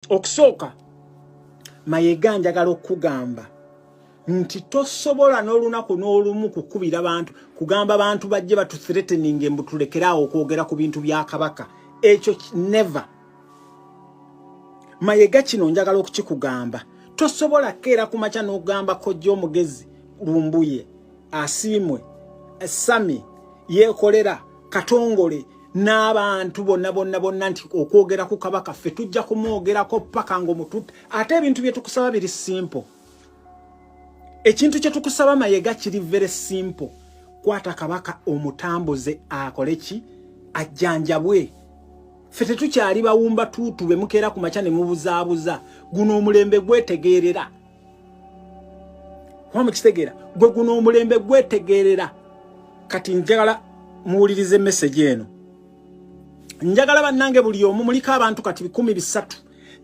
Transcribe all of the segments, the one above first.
Okusooka, Mayega, njagala okugamba nti tosobola n'olunaku n'olumu kukubira bantu kugamba bantu bajje batuthreatening mbu tulekeraawo okwogera ku bintu bya Kabaka. Ekyo never. Mayega, kino njagala okukikugamba: tosobola keera ku makya n'ogamba Kojja Omugezi, Lumbuye, Asiimwe, Sami Yeekolera, Katongole n'abantu bonna bonna bonna nti okwogera ku Kabaka, ffe tujja kumwogerako paka ngaomututte. Ate ebintu bye tukusaba biri simple. Ekintu kye tukusaba, Mayega, kiri very simple: kwata Kabaka omutambuze, akole ki? Ajjanjabwe. Ffe tetukyali bawumba tuutu be mukeera ku makya ne mubuzaabuza. Guno omulembe gwetegeerera. Kuba mukitegeera gwe, guno omulembe gwetegeerera. Kati njagala muwulirize message eno. Njagala bannange buli omu, muliko abantu kati 300,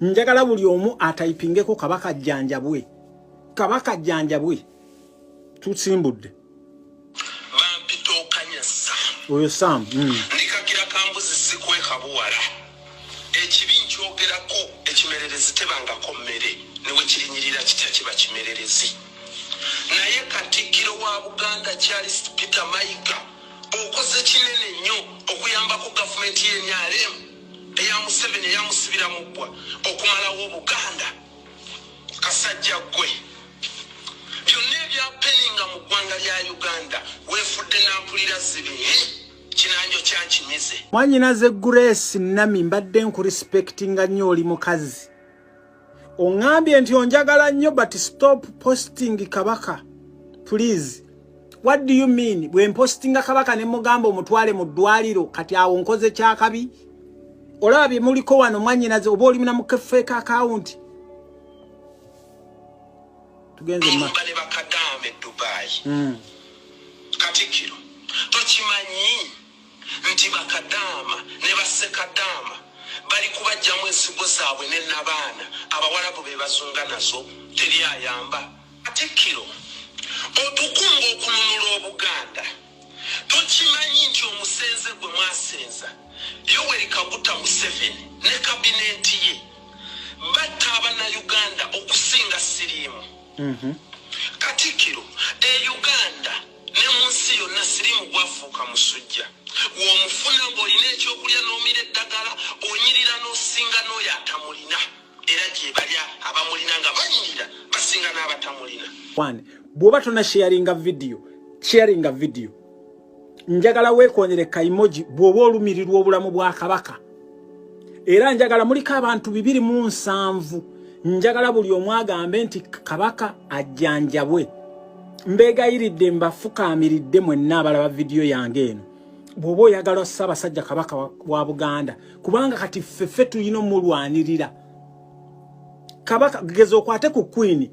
njagala buli omu atayipingeko "Kabaka jjanjabwe, Kabaka jjanjabwe". Tusimbudde. Bampitookanya Sam. Oyo Sam. Ndikagira kambuzi, sikweka buwala. Ekibi nkyogerako. Ekimererezi tebangako mmere, newe kirinyirira kitya kiba kimererezi. Naye Katikkiro wa Buganda Charles Peter Mayiga, okoze kinene nnyo okuyambako gavumenti y'enrm eya Museveni, eyamusibira mu bbwa okumalawo Obuganda. Kasajja ggwe, byonna ebyapeninga mu ggwanga lya Uganda weefudde nampulira zibi kinanjo kyankimize. Mwanyinaze Grace Nami, mbadde nkurespectinga nnyo, oli mukazi. Oŋŋambye nti onjagala nnyo, but stop posting Kabaka, please. What do you mean? Bwe mpostinga Kabaka ne mugamba omutwale mu ddwaliro, kati awo nkoze kyakabi? Olaba bye muliko wano, mwanyinaze, oba olimina mu fake account. Tugenze ma Olumba ne bakadaama e Dubayi. Katikkiro, tokimanyi nti bakadaama ne bassekadaama bali kubajjamu ensigo zaabwe ne nabaana abawalabu be bazunga nazo, teri ayamba. Katikkiro, otukunga okununula Obuganda. Tokimanyi nti omusenze gwe mwasenza, Yoweri Kaguta Museveni ne kabinenti ye, batta Abannayuganda okusinga siriimu? Katikkiro, e Uganda ne mu nsi yonna siriimu gwafuuka musujja. W'omufuna ng'olina ekyokulya n'omira eddagala, onyirira n'osinga n'oyo atamulina. Era gye bali abamulina nga banyirira basinga n'abatamulina. One, bw'oba tona sharinga video, sharinga video. Njagala weekonyere ka emoji bw'oba olumirirwa obulamu bwa Kabaka. Era njagala, muliko abantu 270, njagala buli omu agambe nti "Kabaka ajjanjabwe". Mbeegayiridde, mbafukaamiridde mwenna abalaba vidiyo yange eno, bw'oba oyagala Ssaabasajja Kabaka wa Buganda, kubanga kati ffeffe tulina omulwanirira Kabaka. Geza okwate ku Queen.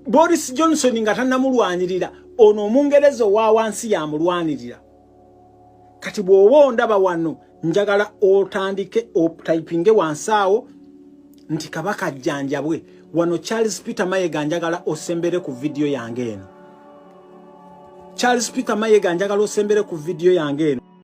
Boris Johnson nga tannamulwanirira, ono Omungereza owa wansi yamulwanirira. Kati bw'oba ondaba wano, njagala otandike otayipinge wansi awo nti "Kabaka ajjanjabwe". Wano Charles Peter Mayega, njagala osembere ku vidiyo yange eno. Charles Peter Mayega, njagala osembere ku vidiyo yange eno.